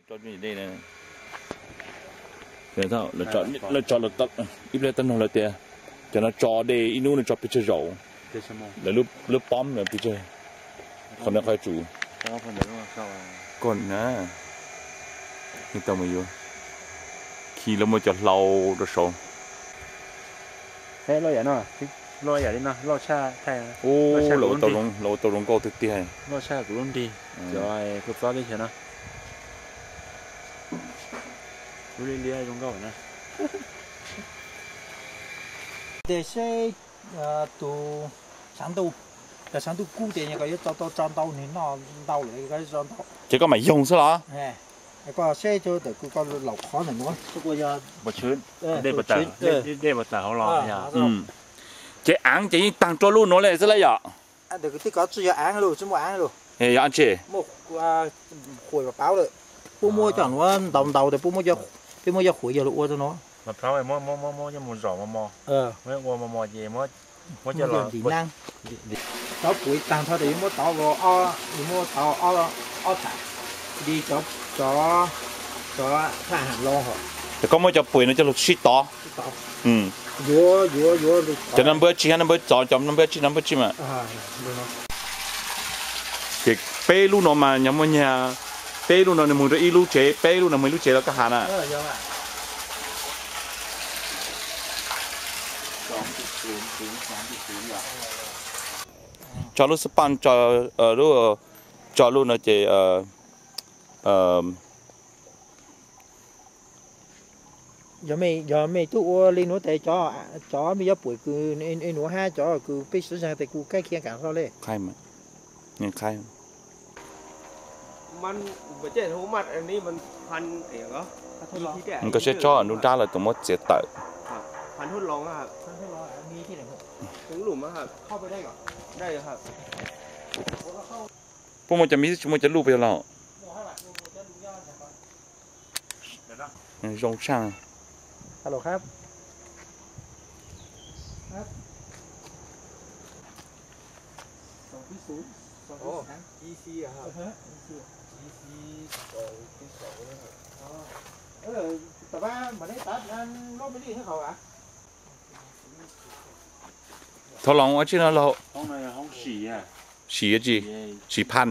Lawv tso ib pliag tau nug lawv tias cov no tso dej ib hnub no tso pes tsawg zaus, lawv lub pom no pes tsawg, qhov no qhov tsum. Koj na, tau mus yuav, khi lawv muaj cov hlau rau saud. Loj yam no, loj yam li no, loj tshaj, loj tshaj kuv lub nrig, loj tshaj kuv lub nrig, cov kua txob teb chaws no. Lub liab liab zoo nkauj na. Ces seb tus tshav ntuj, cov tshav ntuj kub ces nyuam qhuav yuav tso tau tso ntau nws noj ntau lawm ko tso ntau. Ces koj mam yoog xwb los? Koj seb ntawm kuv koj laus qhov ntawm nuav. Dej puas tawm hauv los? Ces aav ces yeej taag rua lub nuav le xwb la yom? Ntawm kuv tej kov tsi yog aav lug, tsi muaj aav lug. Yog tsi? Muaj quas pav lawm. Puab muab cov nuav ntaus ntaus tas puab, peb muab cov quav yawg lug ua rua nuav. Cov puav taag nrho tas yuav muab tov, yuav muab tov ob tham, li cov, cov tham ham loo hos. Ces koj muab cov puav no coj lug sib tov. Cov no npawb tsib, npawb tsib, cov no npawb tsib, npawb tsib mas. Ces peb lub no mas yog muaj nyag, peb lub no nws moog rua ib lub tsev, peb lub no moog ib lub tsev los koj has na. Tso lub xab paj, tso lub, tso lub no ces Yog mej tub ua li nuav tes cov mej yuav puam kws nuav hab cov kws peb sawv tsees tes kuv kaib khiav kaam hlo le. Koj saib tsob nruab nrab lawv tseem muab txiav tawm. Puab muaj cov me xwb tsis muaj cov luj puas yog los? Zoo tshaj. Thov los ua tsi no lauj? Sim tsi? Sim phaj.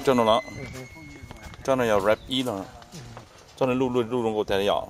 Tsob no los, tsob no yog rab ib no, tsob no luj luj zoo nkaus tas yom.